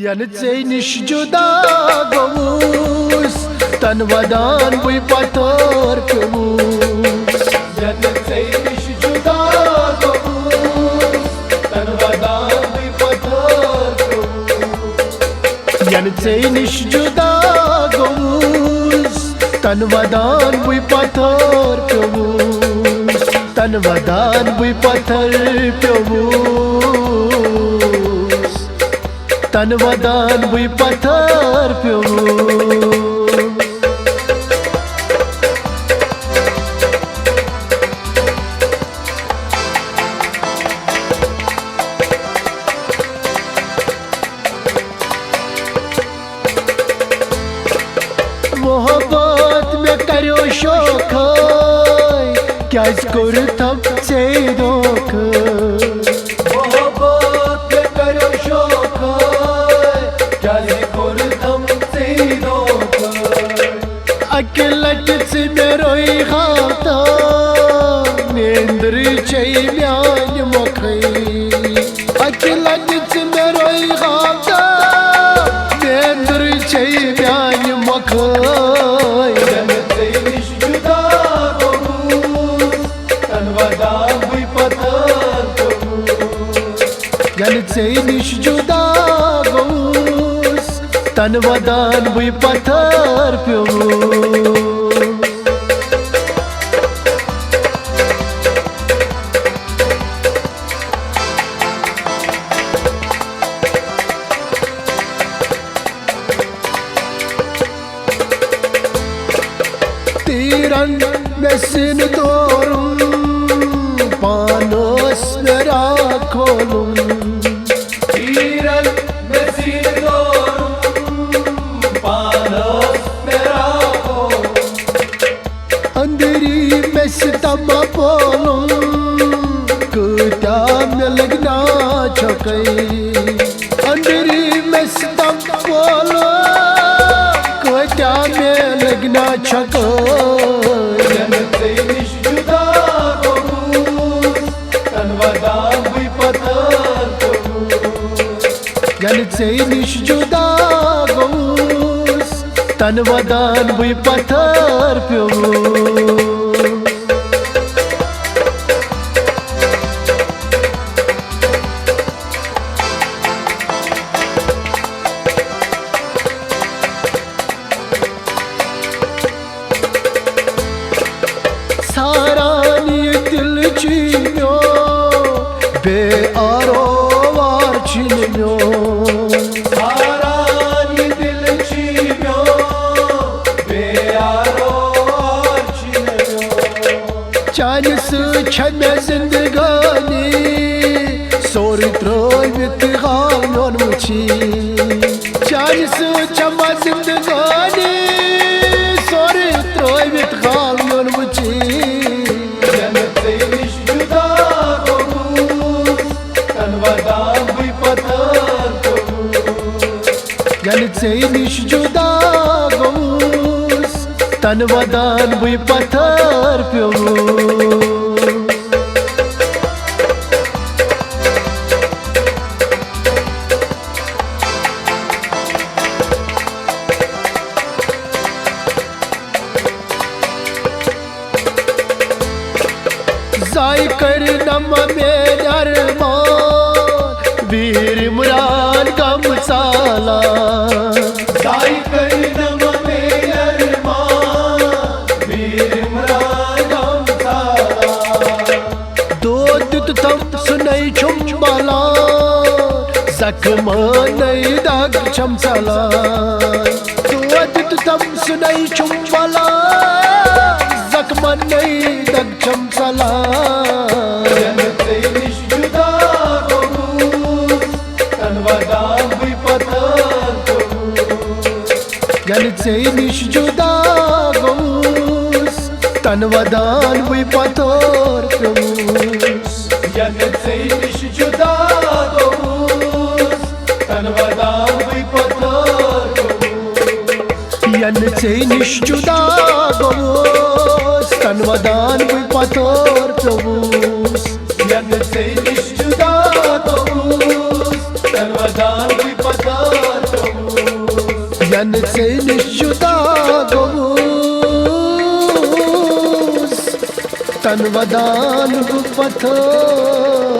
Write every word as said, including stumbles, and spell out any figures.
ینہٕ ژے نِش جُدا گوٚوُس، تن ودان بٕے پتھر پیوٚوُس۔ ینہٕ ژے نِش جُدا گوٚوُس، تن ودان بٕے پتھر پیوٚوُس۔ ینہٕ ژے نِش جُدا گوٚوُس، تن ودان بٕے پتھر پیوٚوُس، تن ودان بٕے پتھر پیوٚوُس۔ تن ودان بٕے پتھر پیوٚوُس۔ محبت مےٚ کریو شوخے، کیازِ کوٚرتھم ژے دھوکہٕ؟ محبت مےٚ کریو شوخے، کیازِ کوٚرتھم ژے دھوکہٕ؟ اکہِ لٹہِ ژٕ مےٚ رویہا تہٕ نیندرِ چے میانہِ مۄکھے۔ اکہِ لٹہِ ژٕ مےٚ رویہا تہٕ نیندرِ چے میانہِ مۄکھے۔ ییٚلہِ ژےٚ نِش جُدا گوٚوُس، تن ودان بٕے پتھر پیوٚوُس۔ ییٚلہِ ژےٚ نِش جُدا گوٚوُس، تن ودان بٕے پتھر پیوٚوُس۔ تیرن مےٚ سینہٕ دورُن، پانس مےٚ راکھ کھولُن۔ تیرن مےٚ سینہٕ دورُن، پانس مےٚ راکھ کھولُن۔ أنٛدری مےٚ ستم بولُن، کۭتیاہ مےٚ لٔگۍ نا چھکے۔ أنٛدری مےٚ ستم بولُن، کۭتیاہ مےٚ لٔگۍ نا چھکے۔ ییٚلہِ ژےٚ نِش جُدا گوٚوُس، تن ودان بٕے پتھر پیوٚوُس۔ ییٚلہِ ژےٚ نِش جُدا گوٚوُس، تن ودان بٕے پتھر پیوٚوُس۔ ساران یہِ دِل چھُے میون، بے آرو وار چھُے نہٕ میون۔ ساران یہِ دِل چھُے میون، بے آرو وار چھُے نہٕ میون۔ چانہِ سۭتۍ چھےٚ مےٚ زندگٲنی، سورُے ترٲوِتھ حال میون وٕچھی۔ چانہِ سۭتۍ چھےٚ مےٚ زندگٲنی، سورُے ترٲوِتھ حال میون وٕچھی۔ ییٚلہِ ژےٚ نِش جُدا گوٚوُس، تن ودان بٕے پتھر پیوٚوُس۔ ییٚلہِ ژےٚ نِش جُدا گوٚوُس، تن ودان بٕے پتھر پیوٚوُس۔ زاے کٔرۍ نم میٲنۍ ارمان، ویر عمران غم ژالان۔ زاے کٔرۍ نم میٲنۍ ارمان، ویر عمران غم ژالان۔ دود دیُت تم سُنے چھُم بلان، زخمن نٔے دگ چھم ژلان۔ دود دیُت تم سُنے چھُم بلان، زخمن نٔے دگ چھم ژلان۔ ییٚلہِ ژےٚ نِش جُدا گوٚوُس، تن ودان بٕے پتھر پیوٚوُس۔ ییٚلہِ ژےٚ نِش جُدا گوٚوُس، تن ودان بٕے پتھر پیوٚوُس۔ ییٚلہِ ژےٚ نِش جُدا گوٚوُس، تن ودان بٕے پتھر پیوٚوُس۔ ییٚلہِ ژےٚ نِش جُدا گوٚوُس، تن ودان بٕے پتھر پیوٚوُس۔ ییٚلہِ ژےٚ نِش جُدا گوٚوُس، تن ودان بٕے پتھر نہٕ ژےٚ نِش جُدا گوٚوُس، تَنہٕ وَدان بہٕ پَتھر۔